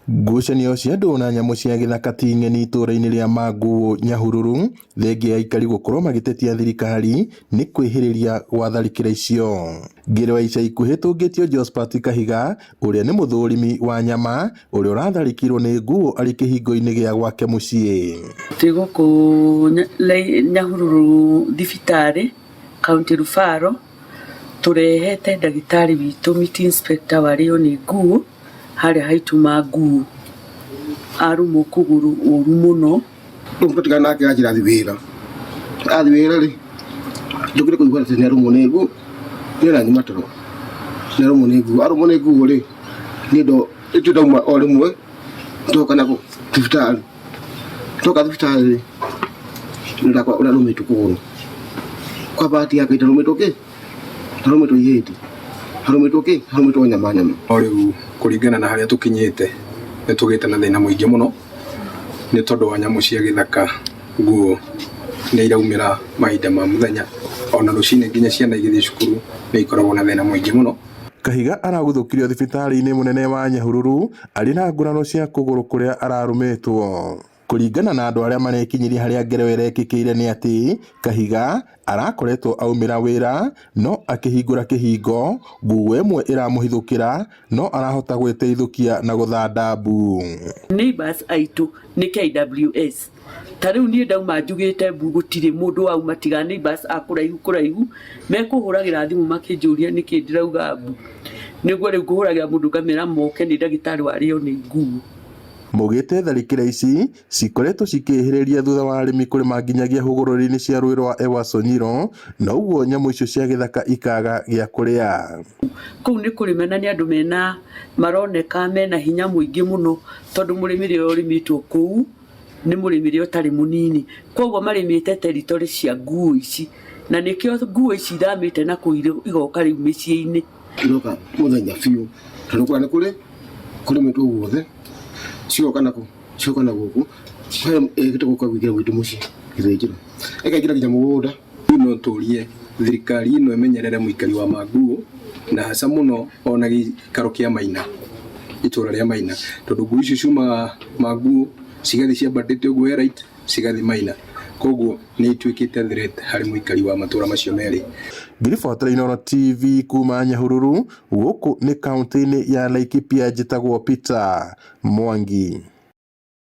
Ngucanio cia andũ na nyamũ cia gĩthaka ti ng'eni itũra-inĩ rĩa Manguũ Nyahururu, thengia ya aikari gũkorwo magĩtetia thirikari nĩ kwĩhĩrĩria gwa tharĩkĩra icio. Ngĩrĩ wa ica ikuhĩ tũngĩtio Josphat Kahiga ũrĩa nĩ mũthũrimi wa nyama ũrĩa ũratharĩkĩirwo nĩ nguũ arĩ kĩhingo-inĩ gĩa gwake mũciĩ. Twĩ gũkũ Nyahururu thibitarĩ, County Referral, tũrehete ndagĩtarĩ witũ meat inspector warĩo nĩ nguũ. Harĩa haitũ ma nguo arũmwo kũgũrũ ũru mũno. Rĩu twatigana nake anjĩra athiĩ wĩra, athiĩ wĩra rĩ, njũkire kũigua atĩ nĩ arũmwo nĩ nguo, niĩ ona nyuma toro, nĩ arũmwo nĩ nguo, arũmwo nĩ nguo rĩ, niĩ ndo nĩ ndauma o rĩmwe ndoka nakũ thibitarĩ, ndoka thibitarĩ rĩ, nĩ ndakora ũrĩa arũmĩtwo kũgũrũ, kwa bahati yake ndarũmĩtwo kĩ. Harũmĩtwo ihĩndĩ, harũmĩtwo kĩ? Harũmĩtwo nyama nyama. No rĩu kũringana na harĩa tũkinyĩte nĩ tũgĩte na thĩna mũingĩ mũno nĩ tondũ wa nyamũ cia gĩthaka nguo nĩ iraumĩra mahinda ma mũthenya ona rũcinĩ nginya ciana igĩthiĩ cukuru nĩ ikoragwo na thĩna mũingĩ mũno. Kahiga araguthũkirio thibitarĩ-inĩ mũnene wa Nyahururu arĩ na nguraro cia kũgũrũ kũrĩa ararũmĩtwo. Kũringana na andũ arĩa marekinyirie harĩa ngereo ĩrekĩkĩire nĩ atĩ Kahiga arakoretwo aumĩra wĩra no akĩhingũra kĩhingo nguo ĩmwe ĩramũhithũkĩra no arahota gwĩteithũkia na gũthanda mbu. Neighbors aitũ nĩ KWS. Ta rĩu niĩ ndauma njugĩte mbu gũtirĩ mũndũ wauma tiga neighbors a kũraihu kũraihu mekũhũragĩra thimũ makĩnjũria nĩkĩ ndĩrauga mbu. Nĩguo rĩu ngũhũragĩra mũndũ ngamera moke nĩ ndagĩtarĩ warĩo nĩ nguo. Maugĩte tharĩkĩra ici cikoretwo cikĩhĩrĩria thutha wa arĩmi kũrĩma nginyagia hũgũrũrũ-inĩ cia rũĩ rwa Ewaso Nyiro na ũguo nyamũ icio cia gĩthaka ikaga gĩa kũrĩa. Kũu nĩ kũrĩme na nĩ andũ mena maroneka mena hinya mũingĩ mũno tondũ mũrĩmĩre ũrĩa ũrĩmĩtwo kũu nĩ mũrĩmĩre ũtarĩ mũnini. Koguo marĩmĩte territory cia nguo ici na nĩkĩo nguo ici ithamĩte na kũu igoka rĩu mĩciĩ-inĩ. Iroka mũthenya biũ tondũ kũrĩa nĩ kũrĩ kũrĩmĩtwo guothe cigoka nakũ cigoka na gũkũ ĩgĩte gũka kũingĩra gwitũ mũciĩ gĩthĩnjĩro ĩkaingĩra nginya mũgũnda. Rĩu no tũrie thirikari ĩno ĩmenyerere mũikari wa Manguũ na haca mũno ona gĩikaro kĩa Maina, itũra rĩa Maina, tondũ nguo icio ciumaga Manguũ cigathiĩ ciambatĩte ũguo Elite cigathiĩ Maina, koguo nĩ ituĩkĩte threat harĩ mũikari wa matũra macio merĩ. Ngĩribotera Inooro TV kuma Nyahururu, gũkũ nĩ kaũntĩ-inĩ ya Laikipia, njĩtagwo Peter Mwangi.